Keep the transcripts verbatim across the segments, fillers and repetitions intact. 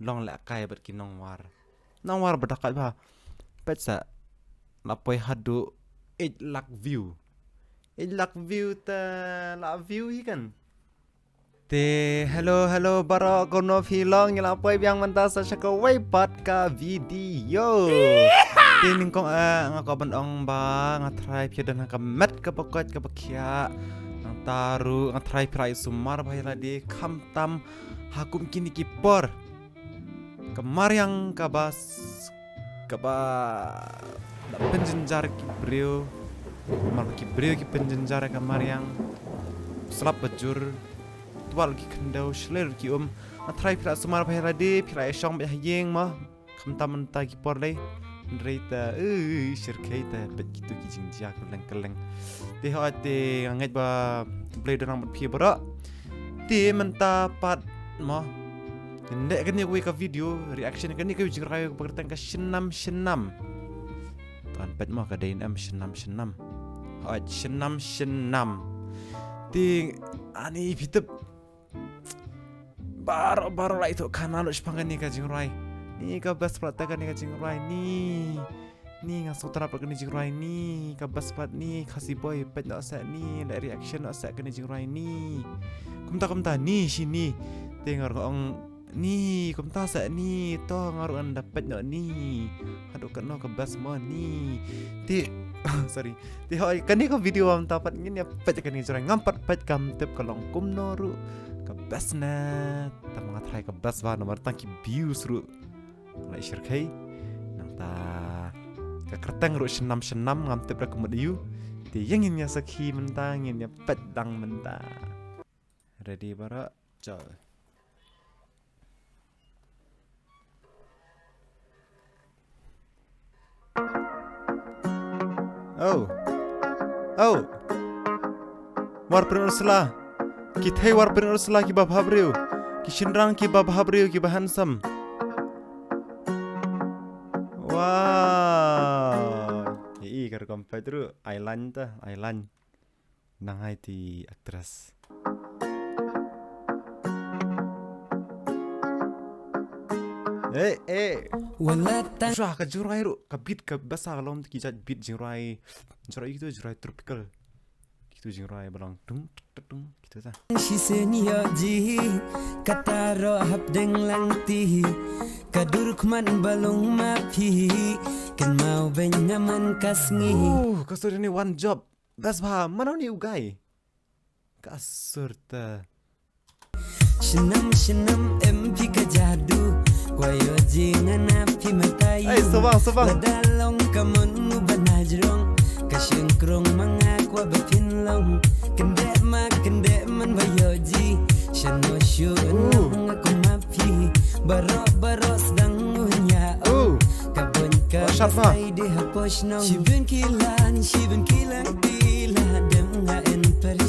long lehkai bad ki nongwar. Nongwar ba da kat ba. Peit sa. La poi haduh eight lakh view. Eight lakh view te la view hi kan. Te hello hello baroh, kumno phi long? Ngi la poi biang mynta sa sha kawei pat ka video. Te nyngkong eh nga kwah ban ong ba nga tharai phi don ha ka met kaba koit kaba khiah. Nangta ruh nga tharai phi la ïa sumar bha ïa lade khamtam ha kum kine ki por. Ka mariang kaba s-, kaba da pynjynjar ki briew. Mar ki briew ki pynjynjar ka mariang. Slap ba jur. Twal ki khyndew, shlei ki um. Nga tharai phi la sumar bha ïa lade, phi la ïa shong beit ha ïing mo. Khamtam mynta ki por lei. Hynrei ta, eh, shyrkhei ta, bad kitu ki jingjia kylleng kylleng. Te hooid te nga ngeit ba Blei don nang bad phi baroh. Te mynta pat mo. Nde kane kawei ka video reaction kane ka jingrwai ba kyrteng ka Shnam Shnam. Tan peit mo ka dei em Shnam Shnam. Hooid Shnam Shnam. Te ani phi tip. Baroh baroh la ïathuh khana lut shaphang kane ka jingrwai. Ni ka best palat kane ka jingrwai ni. Ni nga sngewtynnat palat kane jingrwai ni. Ka best palat ni Khasi Boy peit noh seh ni, leh reaction noh seh kane jingrwai ni. Kumta kumta ni shi ni. Te nga ruh nga ong ni kumta seh ni, to nga ruh ngan da peit noh ni. Haduh katno ka best mo ni. Te sorry. Te hooid kane ka video mynta pat ngin ïa peit kane jingrwai, ngam pat peit kam tip ka long kumno ruh. Ka best ne. Tang nga tharai ka best ba namar tang ki views ruh la shyrkhei. Nangta ka kyrteng ruh Shnam Shnam, ngam tip da ka mut aïu. Te ïa ngin ïa sakhi mynta, ngin ïa peit dang mynta. Ready baroh? Chal. Oh. Oh. War Prin Ursula. Ki thei War Prin Ursula kiba bhabriew. Ki shynrang kiba bhabriew kiba handsome. Wow. Ï ka rukom peit ruh. Ailan ta, ailan. Nang hai ti actress. Eh, eh. Wala ta. Shwa ka jingrwai ruh, ka beat ka basa ka long ki jait beat jingrwai. Jingrwai kitu jingrwai tropical. Kitu jingrwai ba long tung tuk tuk tung kitu ta. Shi sen yo ji, kata ro hap deng lang ti. Ka dur khmat ba long ma phi, kan mau ben ngaman ka sngi. Oh, ka sur ni one job. Best bha, mano ni u guy. Ka sur ta. Shnam shnam em phi ka jadu. Kwa yo ji ngana phi matai. Hey, sabang, sabang. Lada long ka mon mu banajrong. Ka shengkrong manga kwa ba phin long. Kende ma kende man ba yo ji. Shano shu. Ooh. Nga kuma phi. Baro baro sdang ngunya. Ooh. Ka bon ka. Masha Allah. Sai de ha poshnong. Shibun kilan, shibun kilan.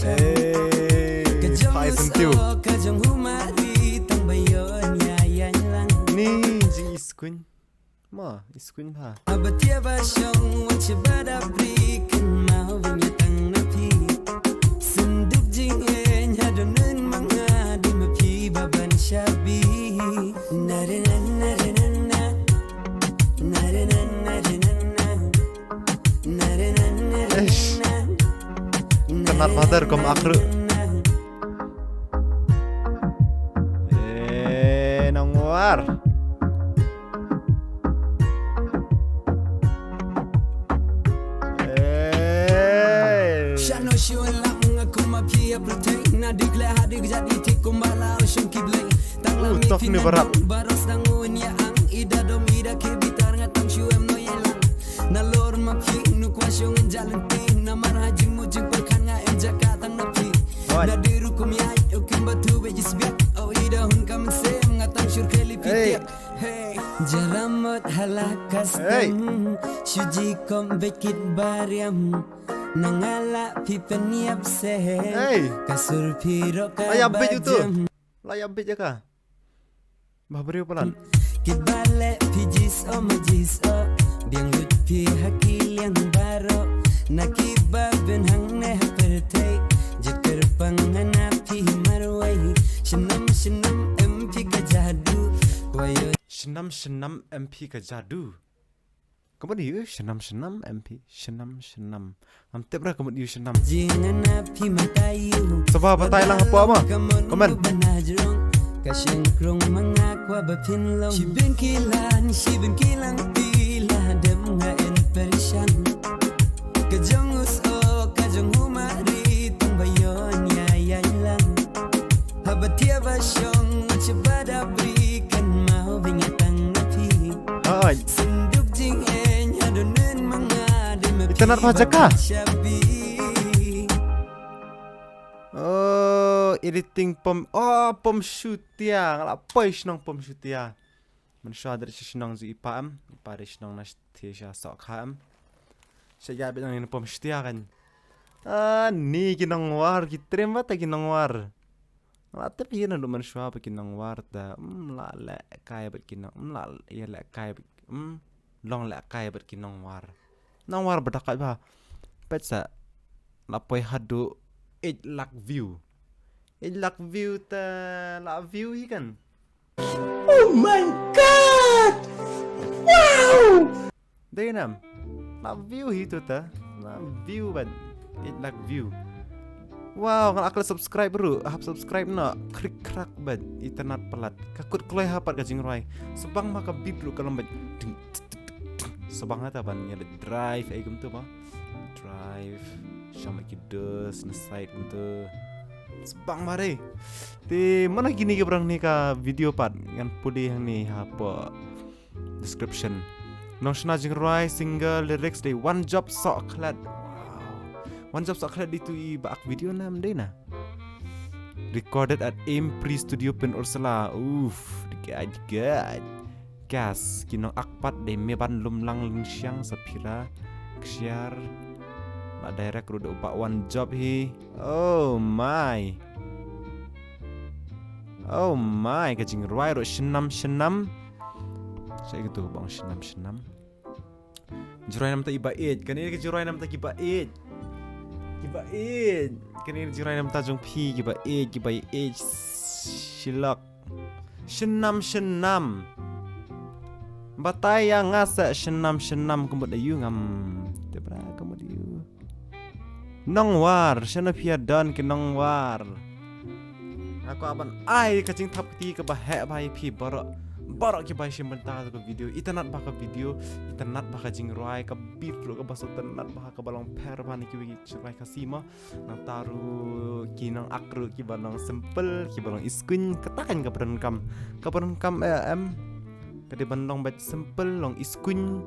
Hey, hi, thank you. Ni jing iskuin. Ma, iskuin ha. Eish. Kynad mother kum akru. Eh, nangwar. Eh. Shano shiwan lang nga kuma phi a protect na dik le ha dik jadi tik kumba la shum ki blei. Tang la mi tok ni barat. Baros dang un ya ang ida dom ida ke bitar nga tang shu em no yelang. Na lor ma phi nu kwa shong en jalan ti na mar ha jing mu jing perkhan nga en jaka tang na phi. Na diru kum ya o kim ba tu be jis biak o ida hun kam sem nga tang shur keli phi tiak. Hey. Jaramot hala custom shuji kom bekit bariam. Nangala phi penyap se. Hey. Kasur phi roka. Ayam bej itu. Bajam. La ïa bit ïa ka. Bah briew palat. Ki bale phi jis o ma jis o. Biang lut phi ha ki liang baro. Na ki ba ben hang ne ha pyrthei. Jikir pang hana phi marwei. Shnam shnam em phi ka jadu. Wa yo Shnam shnam M P ka jadu. Ka mut ïa u shnam shnam M P, shnam shnam. Ngam tip re ka mut ïa u shnam. Jingana phi matayu. Saba batai lang hapoh ma. Comment. Ka sheng krung manga kwa ba phin long. Shibin kilan, shibin kilan ti la dem nga en perishan. Ka jong us o, ka jong u mari tang ba yon ya ya lang. Haba tia ba shong, che ba da bri kan mau binya tang na phi. Ai. Senduk jing en, ha donen manga de me. Ita nat phi pha jaka. Shabi. Oh, editing pom, oh, pom shutia. Nga la poi shnong pom shutia. Mynshuwa da shnong ju i pa em, i pa da shnong na thie sha Sohkha em. Sha ïa bit nang ni pom shutia kan. Ah, ni ki nongwar, ki trem bad ki nongwar. Nga la tip hi na du mynshuwa bad ki nongwar ta, mm, la leh kai bad ki nong, mm, la ïa leh kai bad, mm, long leh kai bad ki nongwar. Nongwar ba da kai ba. Pet sa la poi haduh eight lakh view. Eight lakh view ta la view hi kan. Oh my God! Wow! Dei nam. La view hi tu ta. La view ban. Eight lakh view. Wow, nga la klik subscribe ruh. Hap subscribe na. Krik krak ban. Ita nat palat. Ka kut kloi ha pat ka jingrwai. Sbang ma ka beat ruh ka lom ban. Ding. Sbang ata ban ïa la drive ai kumtu ba. Drive. Sham ki dos na side kumtu. Sbang ma re. Te mana kine ki brang ni ka video pat ngan put hangne hapoh description. Nongshna jingrwai single lyrics dei One Job Sohkhlet. Wow. One Job Sohkhlet dei tu i ba ak video nam dei na. Recorded at Aim Pre Studio Pyn Ursula. Uff, the guy, the guy. Gas, ki nong ak pat dei Meban Lumlang Lyngsiang Saphira Ksiar. La direct ruh da u Bah One Job hi. Oh my. Oh my, ka jingrwai ruh shnam shnam. Sa ïa katu ka bang shnam shnam. Jingrwai namta i Bah Eit, kane ka jingrwai namta ki Bah Eit. Ki Bah Eit. Kane ka jingrwai namta jong phi ki Bah Eit, ki Bah Eit. Shilak. Shnam shnam. Batai ïa nga sa shnam shnam ka mut ïa u ngam. Te bra ka mut ïa u. Nongwar, shano phi ïa don ki nongwar. Nga kwah ban ai ka jingthap kti kaba heh bha ïa phi baroh. Baroh ki ba shim bynta ka video. Ita nat bha ka video, ita nat bha ka jingrwai, ka beat ruh kaba sot, ita nat bha kaba long pher bha na kiwei ki jingrwai Khasi mo. Nangta ruh ki nong ak ruh kiba long simple, kiba long iskuin, kata kan kaba donkam. Kaba donkam eh em. Ka dei ban long bad simple, long iskuin.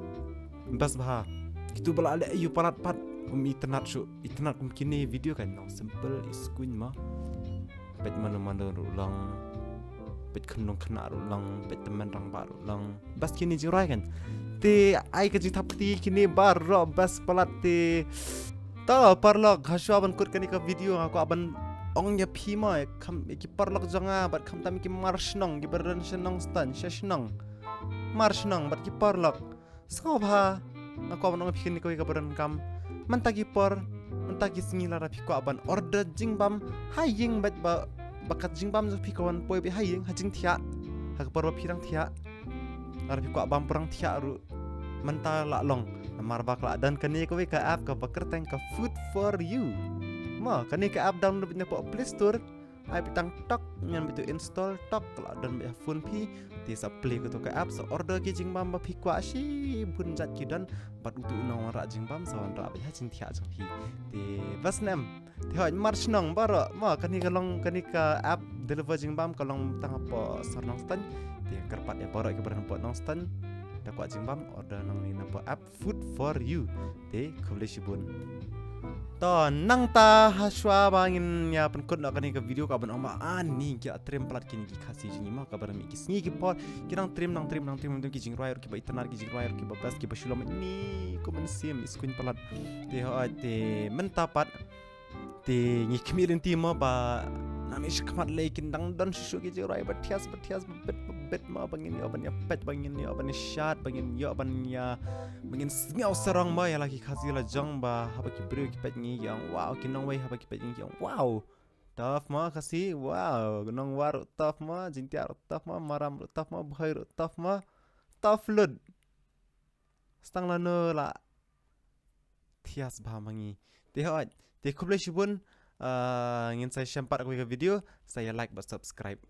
Bas bha. Kitu ba la leh ïa u palat pat. Um itynnad shuh, itynnad kum kine video kan long simple, iskuin ma. Peit mano mano ruh long. Peit khynnah khynnah ruh long, peit tymmen rangbah ruh long. Bas kine jingrwai kan. Te ai ka jingthap kti kine baroh bas palat te. To paralok, ha shuwa ban kut kane ka video nga kwah ban ong ïa phi mo, kham ïa ki paralok jong nga bad khamtam ïa ki mar shnong, kiba don sha Nongstoiñ, sha shnong. Mar shnong bad ki paralok. Sngewbha, nga kwah ban ong ïa phi kane kawei kaba donkam. Mynta ki por, mynta ki sngi lada phi kwah ban order jingbam ha ïing bad ba, ba kat jingbam jong phi ka wan poi beit ha ïing ha jingthiah. Ha ka por ba phi dang thiah. Lada phi kwah bam pyrshang thiah ruh. Mynta la long. Namar ba ka la don kane kawei ka app kaba kyrteng ka Food for You. Mo, kane ka app download beit na poh Play Store. Ai beit tang tok, ngan beit tu install tok, ka la don beit ha phone phi. Te sa play kato ka app, sa order ki jingbam ba phi kwah, shibun jait ki don. Bad utu u nongwanrah jingbam sa wanrah beit ha jingthiah jong phi. Te bas ne em. Te hooid mar shnong baroh. Mo, kane ka long, kane ka app deliver jingbam ka long tang hapoh sor Nongstoiñ. Te kyrpad ïa baroh kiba don hapoh Nongstoiñ, da kwah jingbam, order nangne na poh app Food for You. Te khublei shibun. To nangta ha shuwa ba ngin ïa pynkut noh kane ka video, kwah ban ong ba ani ki la triem palat kine ki Khasi jong ngi mo, kaba la mih ki sngi ki por ki dang triem, dang triem, dang triem, dang triem, ki jingrwai ruh kiba itynnad, ki jingrwai ruh kiba best, kiba shu long mynne kum mynsiem, iskuin palat. Te hooid, te mynta pat te ngi khmih lynti mo ba na mih shakhmat lei kin dang don shuh shuh ki jingrwai ba thias ba thias ba bit ba bit mo, ba ngin ïoh ban ïa peit, ba ngin ïoh ban ïa shad, ba ngin ïoh ban ïa, ba ngin sngew sarong mo ïa la ki Khasi la jong, ba haba ki briew ki peit ngi ki ong wow, ki nongwei haba ki peit ngi ki ong wow. Tough mo Khasi, wow, nongwar ruh tough mo, jingthiah ruh tough mo, maram ruh tough mo, bhoi ruh tough mo. tough lut. Stang lano la thias bha ma ngi. Te hoi, te khublei shibun. Ah, ngin sa ïashem pat ha kawei ka video. Sa ïa like bad subscribe.